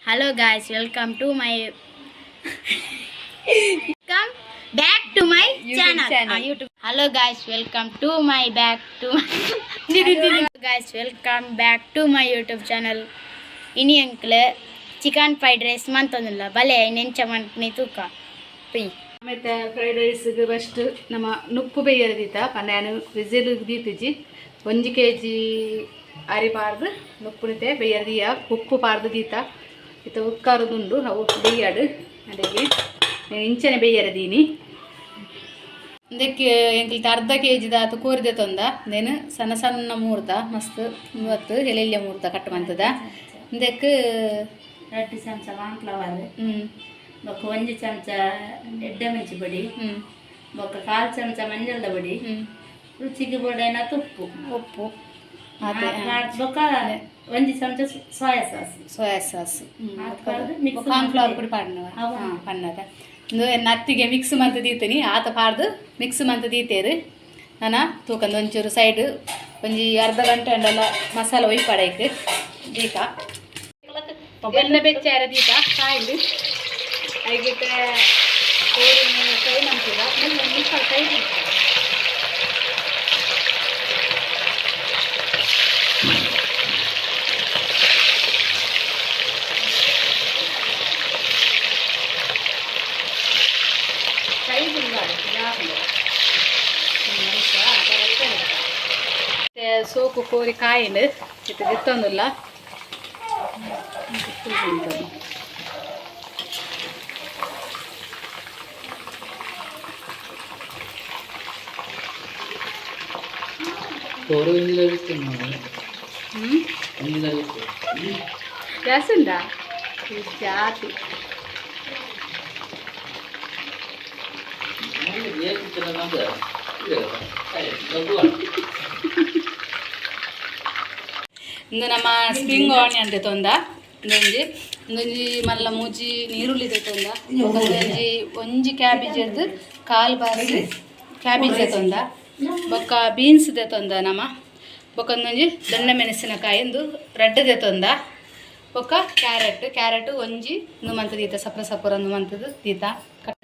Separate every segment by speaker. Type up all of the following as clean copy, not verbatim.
Speaker 1: Hello guys, welcome to my welcome back to my
Speaker 2: YouTube
Speaker 1: channel.
Speaker 2: Channel.
Speaker 1: YouTube. Hello guys, welcome to my back to guys, welcome back to my YouTube channel. ಇನಿ ಅಂಕ್ಲ್ chicken fried rice ಮಂತೊಂದುಲ್ಲ ಬಲೆ ನೆಂಚ ಮನ್ಪುನಿ ತೂಕ ಪೊಯ್.
Speaker 2: ಆಮೇಲೆ fried ರೈಸ್ಗೆ first ನಮ್ಮ ನುಪ್ಪು ಬೇಯರ ದೀತ ಪನ್ಯಾನು whistle ದೀತಿಜಿ. 1 KG ಅರಿ ಪಾರ್ದು ನುಪ್ಪುನಿತೆ ಬೇಯರ ದೀಯ, ಉಪ್ಪು ಪಾರ್ದು ದೀತ. ಇತ್ತ ಉಕ್ಕಾರದುಂಡು, ಅವು ಬೇಯಾಡು. ಅದಕ್ಕೆ ಇಂಚನೆ ಬೇಯರ ದೀನಿ. ಇದಕ್ಕೆ ಎಂಕ್ಲಿತ ಅರ್ಧ ಕೆಜಿ ದಾತು ಕೋರಿದೆ ತೊಂದ ನೇನು ಸಣ್ಣ ಸಣ್ಣ ಮೂರ್ತ ಮಸ್ತ್ ಮೂವತ್ತು ಎಲೆಲ್ಯ ಮೂರ್ತ ಕಟ್ ಮಂತದ ಇದಕ್ಕೆ.
Speaker 3: 2 ಚಮಚ ಕಾರ್ನ್ಫ್ಲವರ್. ಬೊಕ್ಕ 1 ಚಮಚ ಎಡ್ಡೆ ಮೆಂಚಿ ಪೊಡಿ. ಬೊಕ್ಕ ಕಾಲು ಚಮಚ ಮಂಜಲ್ದ ಪೊಡಿ. ರುಚಿಗೆ ಬೋಡೈನ ತುಪ್ಪು.
Speaker 2: ಉಪ್ಪು ಅದೇ.
Speaker 3: ಬೊಕ್ಕ 1 ಚಮಚ ಸೋಯಾ ಸಾಸ್.
Speaker 2: Soya sauce.
Speaker 3: ಆತ್ ಪಾಡ್ದು mix.
Speaker 2: Cornflour ಪುಡಿ ಪಾಡ್ನವ.
Speaker 3: ಅವ.
Speaker 2: ಹಾಂ, ಪನ್ನದ ಇಂದು ಎನ್ನ ಅತ್ತಿಗೆ ಮಿಕ್ಸ್ ಮಂತ್ ದೀತೀನಿ. ಆತ ಪಾಡ್ದು ಮಿಕ್ಸ್ ಮಂತ್ ದೀತೇರು. ನಾನ ತೂಕಂದು ಒಂಚೂರು ಸೈಡ್ ಒಂಜಿ ಅರ್ಧ ಗಂಟೆ ಅಂಡಲ ಮಸಾಲ ಒಯ್ಪಾಡೈಕ್ ದೀಕ. ಎಣ್ಣೆ ಬೆಚ್ಚಾರ ದೀಕ ಕಾಯಿಲು ಐಗಿತೆ ಕೋರಿನ ಫ್ರೈ ಮಂತದ ಫ್ರೈ. ಫ್ರೈ ತಿಂಗಾಡು. ಸೋಕು ಕೋರಿ ಕಾಯಿಲು ಇತ್ತು ಗಿತ್ತೊಂದಿಲ್ಲ.
Speaker 4: ಕೋರು ಒಂಜಿದ.
Speaker 2: ಹ್ಞೂ.
Speaker 4: ಒಂಜಿದ.
Speaker 2: ಗ್ಯಾಸ್ ಉಂಡಾ ಜಾತಿ? ಇಂದು ನಮ್ಮ ಸ್ಪ್ರಿಂಗ್ ಆನಿಯನ್ ತೊಂದ. ಇಂದೊಂಜಿ ಇಂದೊಂಜಿ ಮಲ್ಲ ಮೂಜಿ ನೀರುಳ್ಳಿ ತೊಂದ. ಒಂಜಿ ಒಂಜಿ ಕ್ಯಾಬೇಜ್ ಎಡ್ದು ಕಾಲು ಬಾರಿ ಕ್ಯಾಬೇಜ್ ತೊಂದ. ಬೊಕ್ಕ ಬೀನ್ಸ್ ತೊಂದ ನಮ್ಮ. ಬೊಕ್ಕ ಒಂದೊಂಜಿ ದೊಣ್ಣೆ ಮೆಣಸಿನಕಾಯಿ ಒಂದು ರಡ್ಡ್ ತೊಂದ. ಬೊಕ್ಕ ಕ್ಯಾರೆಟ್ ಕ್ಯಾರೆಟ್ ಒಂಜಿ ಇಂದು ಮಂತದ ಈತ ಸಪ್ರ ಸಪುರ ಒಂದು ಮಂತದ ದೀತ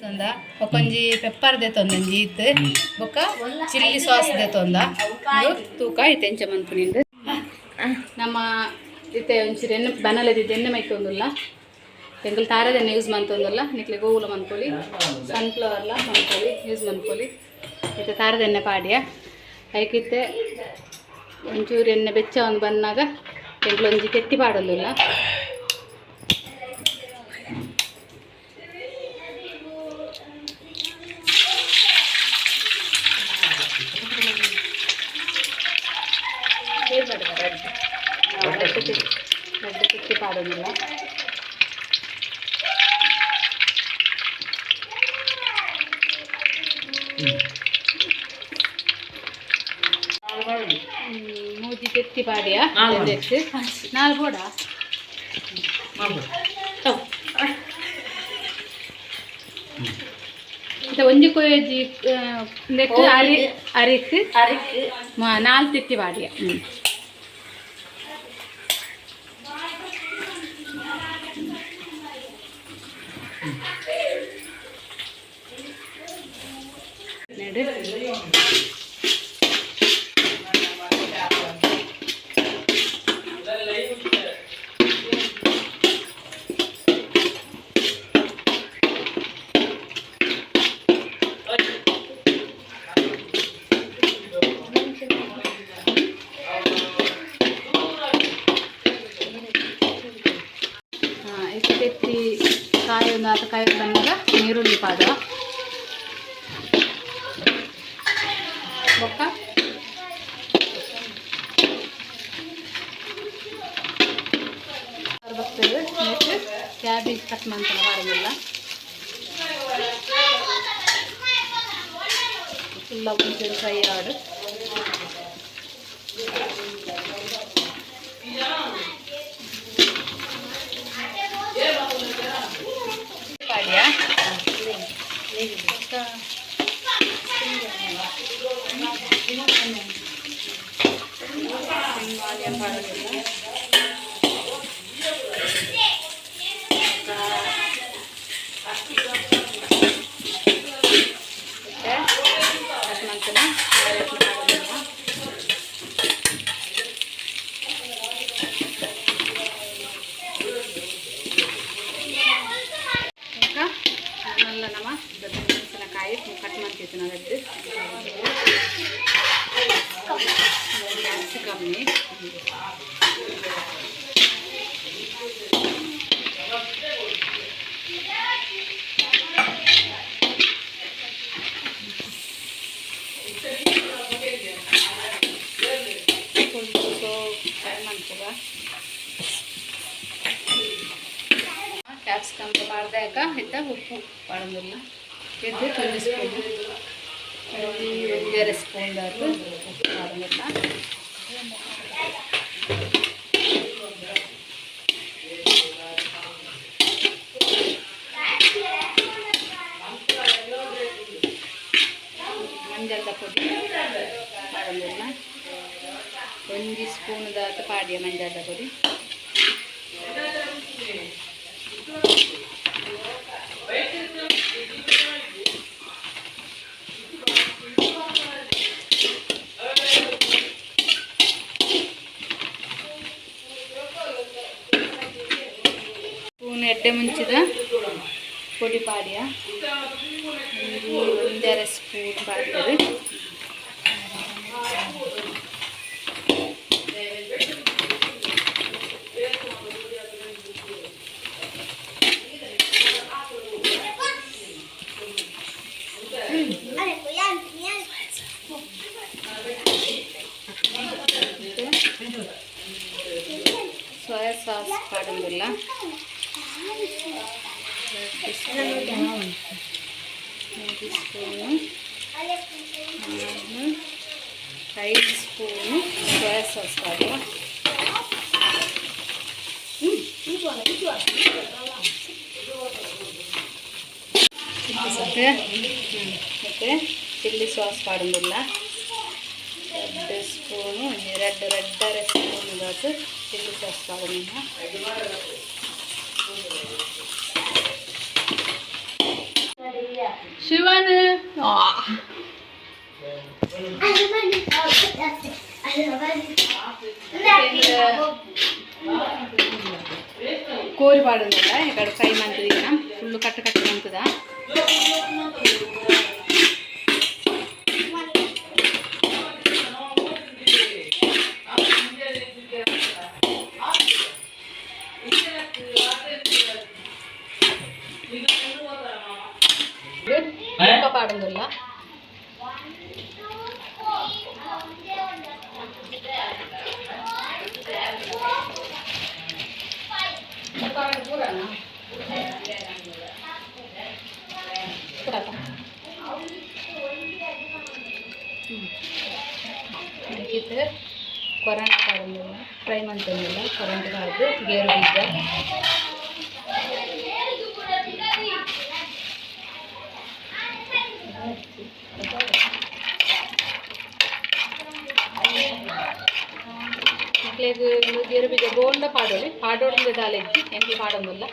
Speaker 2: ತೊಂದ. ಬೊಕ್ಕ ಒಂಜಿ ಪೆಪ್ಪರ್ ದೆತೊಂದ ಒಂಜಿ ಈತ್. ಬೊಕ್ಕ ಚಿಲ್ಲಿ ಸಾಸ್ ದೆತೊಂದ. ಉಂದು ತೂಕ ಇತ್ತೆ ಎಂಚ ಮನ್ಪುನಿಂದು. ನಮ್ಮ ಇತ್ತೆ ಒಂಚೂರು ಎಣ್ಣೆ ಬನಲದಿದ್ದು ಎಣ್ಣೆ ಮೈತೊಂದುಲ್ಲ. ಎಂಕುಲು ತಾರದೆಣ್ಣೆ ಯೂಸ್ ಮಂತೊಂದುಲ್ಲ. ನಿಕ್ಲೆ ಗೋವುಲ ಮನ್ಪೊಲಿ, ಸನ್ಫ್ಲವರ್ಲ ಮನ್ಪೊಲಿ, ಯೂಸ್ ಮನ್ಪೊಲಿ. ಇತ್ತೆ ತಾರದೆಣ್ಣೆ ಪಾಡ್ಯ. ಐಕಿತ್ತೆ ಒಂಚೂರು ಎಣ್ಣೆ ಬೆಚ್ಚ ಒಂದು ಬಂದಾಗ ಎಂಕ್ಲು ಒಂಜಿ ತೆತ್ತಿ ಪಾಡೊಂದುಲ್ಲ. ರಡ್ಡು ತೆತ್ತಿ, ರಡ್ಡು ತೆತ್ತಿ ಪಾಡೊಂದುಲ್ಲ. ಮೂಜಿ ತೆತ್ತಿ ಪಾಡ್ಯ. ತೆತ್ತಿ ನಾಲ್ ಬೋಡ. ಇತ್ತೆ 1 ಕೆಜಿ ಇಂದೆಕ್ ಅರಿ ಅರಿಕ್
Speaker 3: ಅರಿಕ್
Speaker 2: ನಾಲ್ ತೆತ್ತಿ ಪಾಡ್ಯ. ನೆಡು. ಹಾಂ, ಇತ್ತೆ ತೆತ್ತಿ ಕಾಯಿ ಒಂದು ಆತ ಕಾಯಿ ಬಂದಾಗ ನೀರುಳ್ಳಿ ಪಾಡುವ. ಬೊಕ್ಕ ಬರ್ತದೆ. ನೆಕ್ಸ್ಟ್ ಕ್ಯಾಬೇಜ್ ಕಟ್ ಮಂತನ ಪಾಡೋದಿಲ್ಲ. ಫುಲ್ಲ ಒಂಚೂರು ಫ್ರೈ ಆಡು. ಪಾಡ್ಯ. ಬೊಕ್ಕ ಸ್ಪ್ರಿಂಗ್ ಆನಿಯನ್ ಪಾಡೋದಿಲ್ಲ. ಚಮಚ ರಡ್ಡು ಕ್ಯಾಪ್ಸಿಕಮ್ನಿ ಫುಲ್ ಸೊ ಫ್ರೈ ಮನ್ಪುಗ. ಕ್ಯಾಪ್ಸಿಕಮ್ ಪಾಡ್ದಾಕ ಇತ್ತ ಉಪ್ಪು ಪಾಡೊಂದುಲ್ಲ. ಇದು ಒಂಜಿ ಸ್ಪೂನ್, ಒಂಜಿ ಒಂಜರೆ ಸ್ಪೂನ್ ದಾತ್ ಉಪ್ಪು ಪಾಡೊಂದುಲ್ಲ. ಮಂಜಲ್ದ ಪೊಡಿ ಪಾಡೊಂದುಲ್ಲ. ಒಂಜಿ ಸ್ಪೂನ್ ದಾತ್ ಪಾಡಿಯ ಮಂಜಲ್ದ ಪೊಡಿ. ಸ್ಪೂನ್ ಎಡ್ಡೆ ಮುಂಚಿದ ಪೊಡಿ ಪಾಡಿಯ. ಒಂಜಿ ಒಂಜರೆ ಸ್ಪೂನ್ ಪಾಡ್ಯರು. ಸೋಯಾ ಸಾಸ್ ಪಾಡೊಂದುಲ್ಲ. ಎರಡು ಸ್ಪೂನ್, ಮೂರು ಸ್ಪೂನು, ನಾಲ್, ಐದು ಸ್ಪೂನು ಸೋಯಾ ಸಾಸ್ ಪಾಡುವ. ಮತ್ತೆ ಮತ್ತೆ ಚಿಲ್ಲಿ ಸಾಸ್ ಪಾಡೊಂದುಲ್ಲ. ಎರಡು ಸ್ಪೂನು, ಒಂಜಿ ರಡ್ಡ್ ರಡ್ಡರೆ ಸ್ಪೂನ್ ದಾತ್ ಚಿಲ್ಲಿ ಸಾಸ್ ಪಾಡೊಂದುಲ್ಲ. ಶಿವನ್. ಕೋರಿ ಪಾಡೊಂದುಲ್ಲ. ಈ ಕಡೆ ಫ್ರೈ ಮಂತುದಿನ ಫುಲ್ಲು ಕಟ್ಟು ಕಟ್ಟು ಮಂತುದ. ಬೊಕ್ಕ ಪಾಡೊಂದುಲ್ಲ. ಪೂರಕ ಇತ್ತೆ ಕೊರಂಟ್ ಪಾಡೊಂದುಲ್ಲ, ಫ್ರೈ ಮಂತೊಂದುಲ್ಲ. ಕೊರಂಟ್ ಪಾಡ್ದು ಗೇರು ಬೀಜ. ನಿಕ್ಲೆಗ್ ಉಂದು ಗೇರು ಬೀಜ ಬೋಂಡ ಪಾಡೊಲಿ, ಪಾಡೊಡುಂದು ದಾಲ ಇಜ್ಜಿ. ಎಂಕ್ಲು ಪಾಡೊಂದುಲ್ಲ.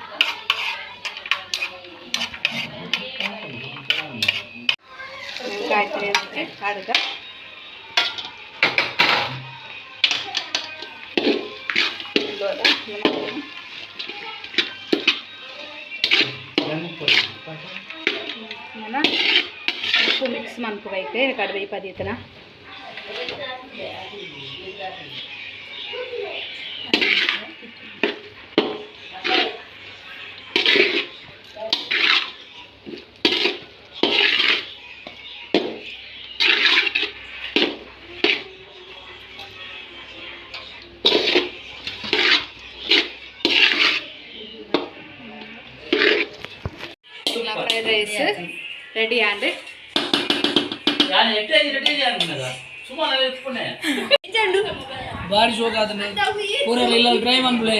Speaker 2: ಕಾಯ್ತದೆ ಪಾಡುಗ. ನನ ಉಪ್ಪು ಮಿಕ್ಸ್ ಮನ್ಪುಗ. ಐತೆ ಕಡ್ಬೆ ಪದೀತನ. ಫ್ರೈಡ್ ರೈಸ್ ರೆಡಿ ಆಂಡ್.
Speaker 4: ಯಾನ್ ಎಟ್ಟೆ ರೆಡಿ ಸುಮಾರು ಎತ್ಕೊಂಡೆ.
Speaker 5: ಬಾರಿ ಶೋಕ್ ಆತಂಡೆ. ಪೂರ ಇಲ್ಲ ಟ್ರೈ ಮನ್ಪ್ಲೆ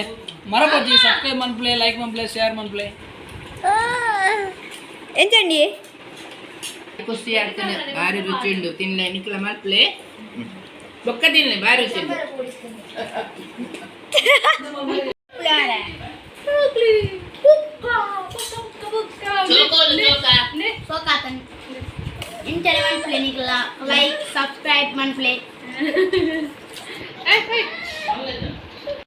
Speaker 5: ಮರಪತಿ. ಸಬ್ಸ್ಕ್ರೈಬ್ ಮನ್ಪ್ಲೆ, ಲೈಕ್ ಮನ್ಪ್ಲೆ, ಶೇರ್ ಮನ್ಪ್ಲೆ.
Speaker 1: ಎಂಚಂಡಿ?
Speaker 6: ಖುಷಿ ಆಗ್ತದೆ. ಭಾರಿ ರುಚಿ ಉಂಡು. ತಿನ್ಲೆ, ನಿಕ್ಲ ಮಲ್ಪ್ಲೆ. ಬೊಕ್ಕ ತಿನ್ಲೆ, ಭಾರಿ ರುಚಿ ಉಂಡು.
Speaker 1: ಸೋಕಾತನ್. ಇಂಚನೆ ಮನ್ಪ್ಲೆ ನಿಕ್ಲ. Like, subscribe ಮನ್ಪ್ಲೆ.